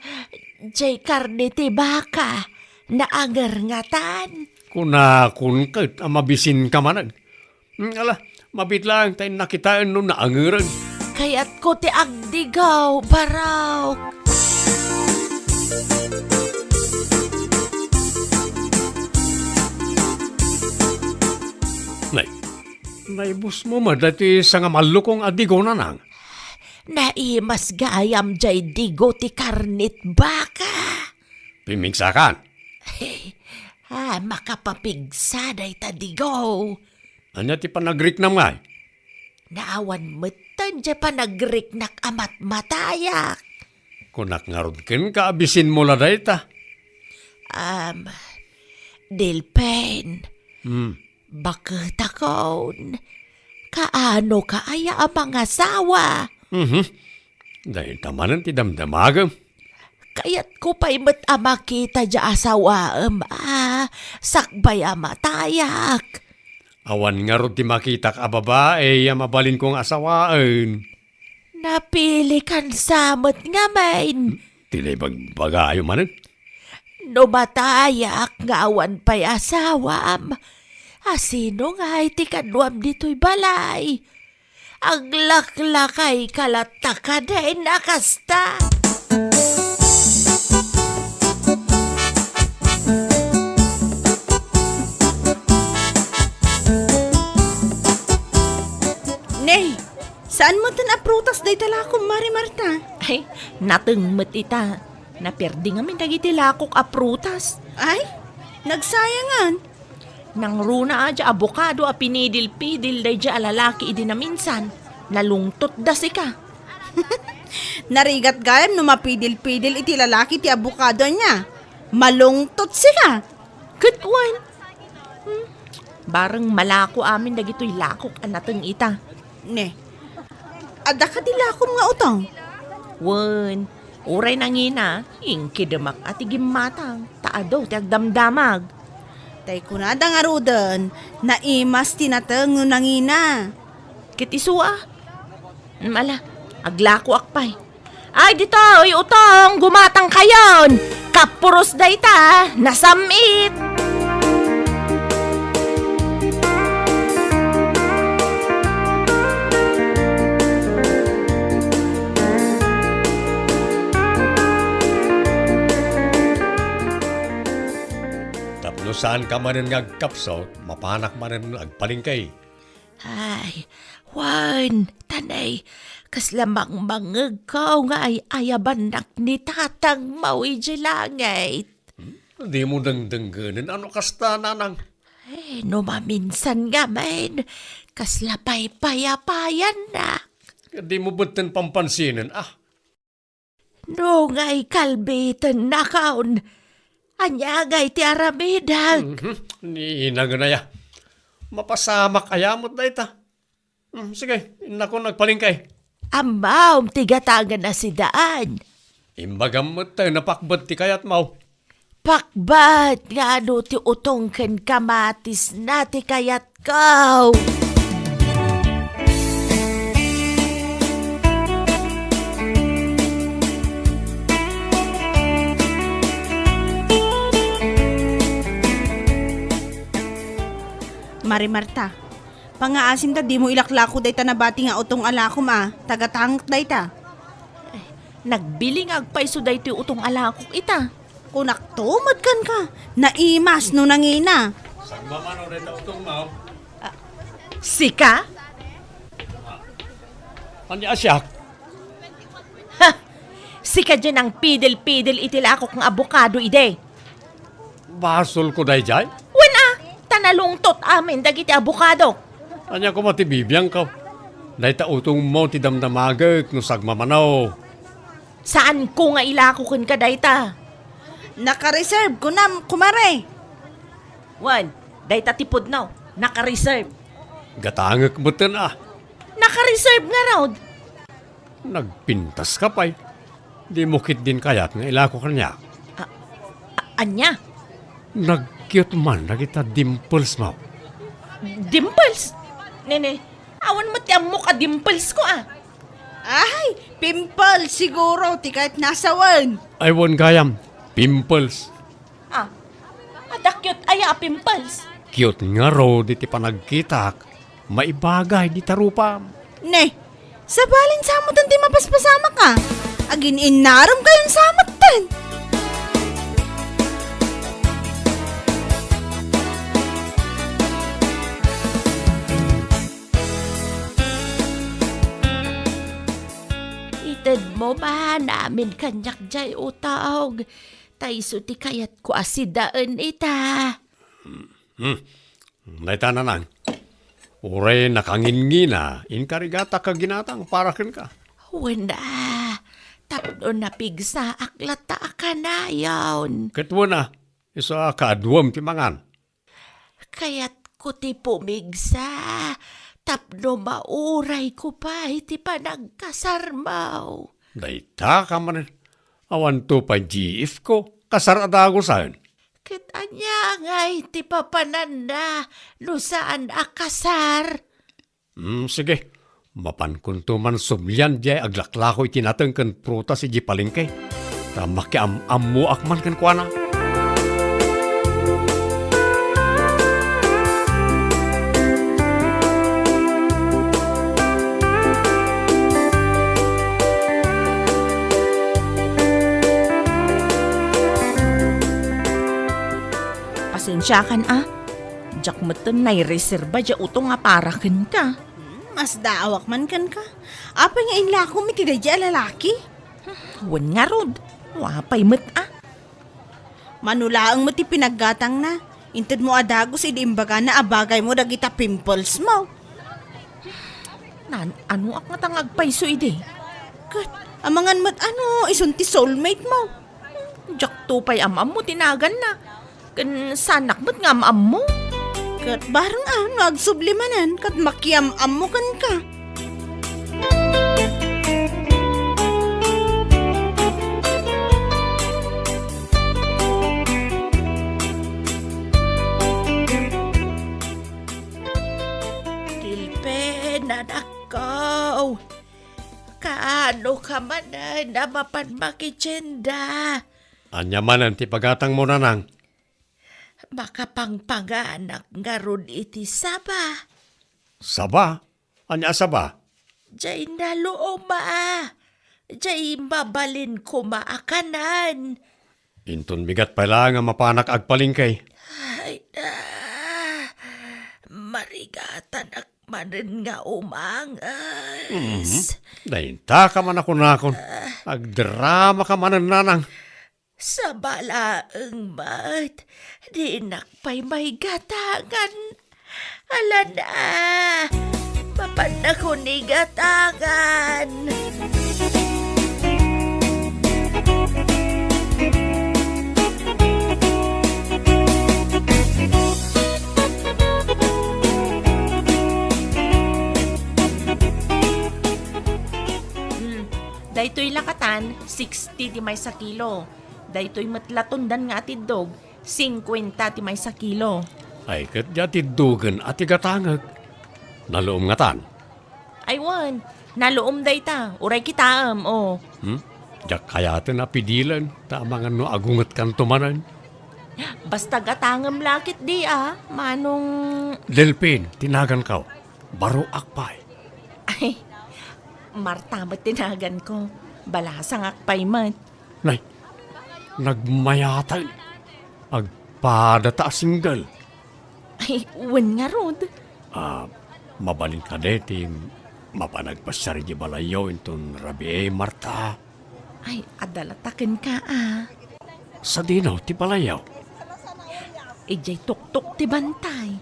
diay karne ti baka, naanger ngatan. Kunakon ket a mabisinka manen. Hmm, ala, mabiit laeng ta innak kitaen no naangeren. Kayatko ti agdigaw, barok. Nay, naibusmo met daytoy sangamallukong a digo, nanang? Naimas gayam diay digo ti karne ti baka. Pimigsakan? Ah, makapapigsa dayta digo. Ania ti panagriknam ngay? Naawan metten diay panagriknak a matmatayak. Kunak ngarud kenka a bisinmo la dayta. Am, Delpin, Hmm. Baketakon, kaano ka aya a mangasawa? Mhm. Dayta manen ti damdamagem. Kayatko pay met a makita diay asawaem a sakbay a matayak. Awan ngarud ti makitak a babai a mabalinko nga asawaen. Napilikan sa met ngamin. Ti naibagbagayo manen? No matayak nga awan pay asawam, a sino ngay ti kaduam ditoy balay? Aglaklakay ka latta kadin a kasta. Nay, saan met a prutas dayta lakom, Mari Marta? Ay, nateng met ita. Naperdi ngamin dagiti lakok a prutas. Ay, nagsayangan. Nangruna a diay abokado a pinidil-pidil daydiay a lalaki idi naminsan. Nalungtotda sika. Narigat gayam no mapidil-pidil iti lalaki ti abokado ania. Malungtot sika. Ket wen. Hmm. Bareng malako amin dagitoy lakok a nateng ita. Ne. Adda kadi lakom nga utong? Wen, uray nangina, inkidemak a ti gimmatang, ta adu ti agdamdamag. Tay kunada ngaruden, naimas ti nateng no nangina. Ket isu a? Mm, ala, aglakoak pay. Ay, ditoy, utong, gumatangkayon! Kapuros dayta, nasam-it! Tapno saanka manen nga agkapsut, mapanak manen agpalengke. Ay, wen, ta nay, kasla mangmangngegko nga ay-ayabannak ni tatangmo idiay langit. Hmm? Dimo dengdenggenen a no kasta, nanang? Eh, no maminsan ngamin, kasla paypayapayannak. Dimo betten pampansinen, ah. No ngay kalbitennakon, ania ngay ti aramidek? Mhm. Ni inangen aya. Mapasamak aya met dayta. Hmm, sige, innakon agpalengke. Ammom ti gatangen a sidaan. Imbagam met ta napakbet ti kayatmo. Pakbat nga adu ti utong ken kamatisna ti kayatko. Mari Marta, pangngaasim ta dimo ilaklako dayta nabati nga utong a lakom a, ta gatangek dayta. Nagbili nga agpayso daytoy utong a lakok ita. Kunakto met kenka, naimas no nangina. Sagmamano dayta utongmo? Ah, sika? Ania a siak? Ha! Sika diay nangpidil-pidil iti lakok nga abokado idi. Basolko daydiay? Wen a, ta nalungtot amin dagiti abokado. Ania koma ti bibiangko? Dayta utongmo ti damdamagek no sagmamano. Saanko nga ilako kenka dayta. Naka-reserve, kunam, kumare. Wen, dayta ti pudno, naka-reserve. Gatangek metten a. Naka-reserve ngarud. Nagpintaska pay. Dimo ketdin kayat nga ilako kaniak. A-, a-, ania? Nag-cute man dagita dimples mo. Dimples? Nene, awan met ti ammok a dimples ko, a. Ay, pimple siguro ti kayat nasawen. Ay, wen gayam, pimples. Ah, adda cute aya a pimples? Cute ngarud iti panagkitak, maibagay dita rupam. Ne, sabalen sa metten ti mapaspasamak a. Agin-innarem kayon sa metten. Itedmo man amin kaniak diay utog. Ta isu ti kayatko a sidaen ita. Hmm. Dayta, nanang. Uray nakangingina, inkarigatak a ginatang para kenka. Wen a, tapno napigsaak latta a kanayon. Ket wen a, Isu a kaaduem ti mangan. Kayatko ti pumigsa tapno maurayko pay ti panagkasarmo. Dayta ka manen. Awanto pay G F ko, kasar a dagusen. Ket ania ngay ti papananna no saan a kasar? Hmm, sige. Mapankonto man sublian diay aglaklako iti nateng ken prutas idiay palengke. Ta makiam-ammoak man kenkuana. Pasensiakan a. Diak metten naireserba diay utong a para kenka. Hmm, masdaawak man kenka. Apay nga inlakom iti daydiay a lalaki? Wen ngarud, no apay met a. Mano laeng met ti pinaggatangna. Intedmo a dagus idi imbagana a bagaymo dagita pimples mo. Naan-anoak ngata nga agpayso idi? Ket amangan met a no isun ti soulmate mo. Diakto pay am-ammo ti naganna. Ken saanak met nga am-ammo. Ket bareng a no agsubli manen ket makiam-ammo kenka. Delpin, anakko. Kaano ka manen a mapan makitienda? Ania manen ti pagatangmo, nanang? Makapangpanganak ngarud iti saba. Saba? Ania a saba? Diay naluom a. Diay mabalin koma a kanen. Inton bigat pay laeng a mapanak agpalengke. Ay, ah, marigatanak manen nga umanges. Mhm. Dayta ka man a kunakon. Ah. Agdrama ka manen, nanang. Saba laeng met, dinak pay maigatangan. Alan a, mapannakon igatangan. Hmm, daytoy lakatan, sixty ti maysa kilo. Daytoy met latundan nga atiddog, singkuenta ti maysa kilo. Ay, ket diay atiddogen a ti gatangek. Naluom ngatan? Ay wen, naluom dayta, uray kitaem, o. Hmm? Diak kayaten a pidilen, ta amangan no agungetkanto manen. Basta gatangem la ketdi a, manong Delpin, ti naganko. Baroak pay. Ay, Marta met ti naganko. Balasangak pay met. Nay, nagmayaten. Agpadata a single. Ay, wen ngarud. Ah, mabalin kadi ti mapan agpasiar idiay balayyo inton rabii, Marta? Ay, adda latta kenka a. Sadino ti balayyo? Idiay tuktok ti bantay.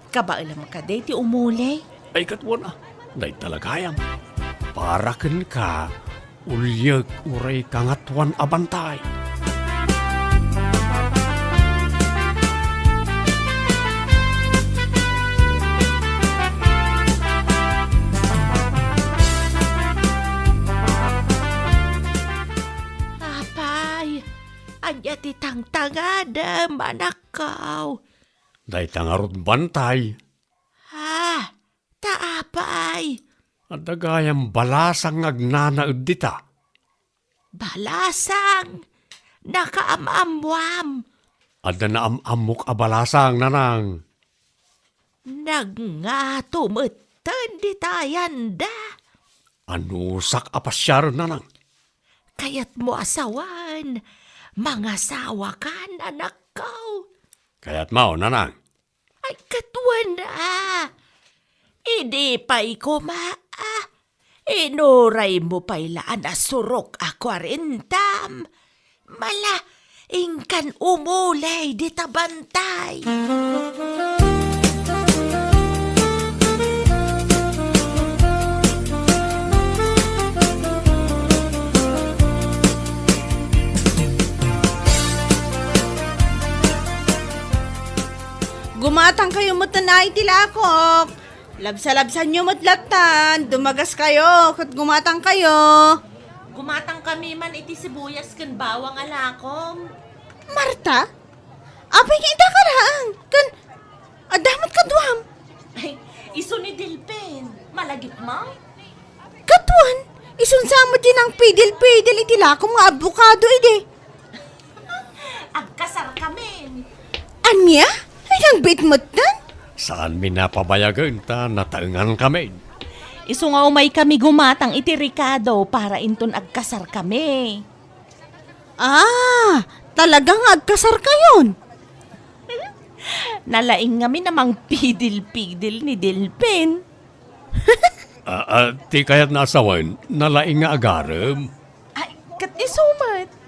Kabaelam kadi ti umuli? Ay, ket wen a, dayta la gayam. Para kenka, uliek uray kangatoan a bantay. Apay, ania ti tangtangadem, anakko? Dayta ngarud bantay. Ah, ta apay? Adda gayam balasang nga agnanaed dita. Balasang? Nakaam-ammoam? Adda naam-ammok a balasang, nanang. Nagngato metten dita yanda. Anusak a pasiaren, nanang? Kayatmo a sawen, mangasawakan, anakko? Kayatmo, nanang? Ay, ket wen a. Idi pay koma a, inuraymo pay la a nasurok a kuarentam. Mala, inkan umuli dita bantay. latta iti lakok. Labsa-labsanyo met lattan, dumagaskayo, ket gumatangkayo. Gumatangkami man iti sibuyas ken bawang a lakom. Marta? Apay nga ita karaang? Ken adda met kaduam? Ay, isu ni Delpin. Malagipmo? Kaduan, isun sa met di nangpidil-pidil iti lakom nga abokado idi. Agkasarkamin. Ania? Ay, nang bit metten? Saanmi napabayagen ta nataengankamin. Isu nga umaykami gumatang iti rekado para inton agkasarkami. Ah, talaga nga agkasarkayon? Nalaing ngamin a mangpidil-pidil ni Delpin. Ah, ah, ti kayatna a sawen, nalaing nga agarem. Ay, ket isu met.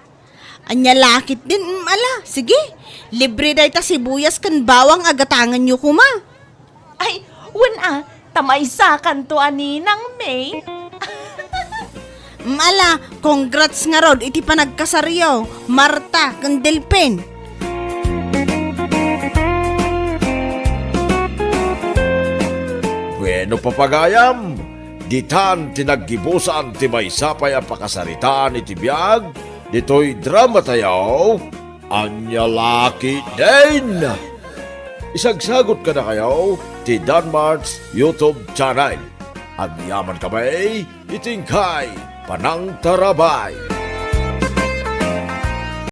Ania la ketdin, mm, ala, sige. Libre dayta sibuyas ken bawang a gatangenyo koma. Ay, wen a, ta maysakanto a ninang, May. Mm, ala, congrats ngarud iti panagkasaryo, Marta ken Delpin. Bueno, papagayam, ditan ti naggibusan ti maysa pay a pakasaritaan iti biag ditoy dramatayo. Ania la ketdin? Isagsagot kadakayo ti Danmart's YouTube channel. Agyamankami iti inkay panangtarabay.